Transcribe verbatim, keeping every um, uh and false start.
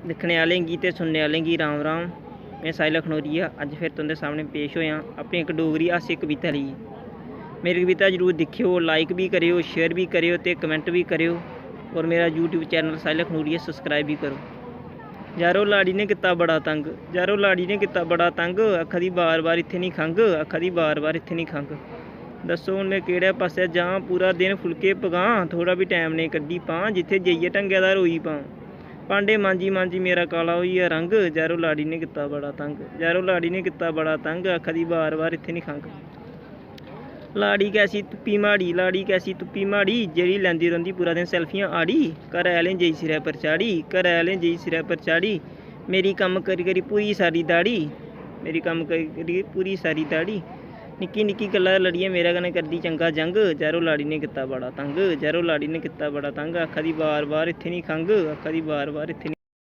दिक्खने आह्लें गी ते सुनने आह्लें गी राम राम। में साहिल अखनूरिया अज्ज फिर तुं'दे सामनै पेश होएआं अपनी इक डोगरी हास्य कविता लेइयै। मेरी कविता जरूर दिक्खेओ, like बी करेओ, share बी करेओ ते comment बी करेओ। और मेरा YouTube channel साहिल अखनूरिया subscribe बी करो। यारो लाड़ी ने कीता बड़ा तंग, यारो लाड़ी ने कीता बड़ा तंग, आखा दी बार बार इत्थै निं खंघ, आखा दी बार बार इत्थै निं खंघ। दस्सो हून में केह्ड़े पासै जां, पूरा दिन फुलके पकां, थोह्ड़ा बी टैम नेईं कड्ढी पां, जित्थै जाइयै ढंगै दा रोई पां। भांडे मांजी मांजी मेरा काला होई गेआ रंग, यारो लाड़ी ने कीता बड़ा तंग, यारो लाड़ी ने कीता बड़ा तंग, आखा दी बार बार इत्थै निं खंघ। लाड़ी कैसी तुप्पी माड़ी, लाड़ी कैसी तुप्पी माड़ी, जेह्ड़ी लैंदी रौंह्दी पूरा दिन सैल्फियां आड़ी। घरै आह्लें जेही सिरै पर चाढ़ी, घरै आह्लें जेही सिरै पर चाढ़ी, मेरी कम्म करी करी पूरी सारी दाढ़ी, मेरी कम्म करी करी पूरी सारी दाढ़ी। निक्की निक्की गल्ला लड़ियै मेरे कन्नै करदी चंगा जंग, यारो लाड़ी ने कीता बड़ा तंग, यारो लाड़ी ने कीता बड़ा तंग, आखा दी बार बार इत्थै निं खंघ, आखा दी बार बार इत्थै निं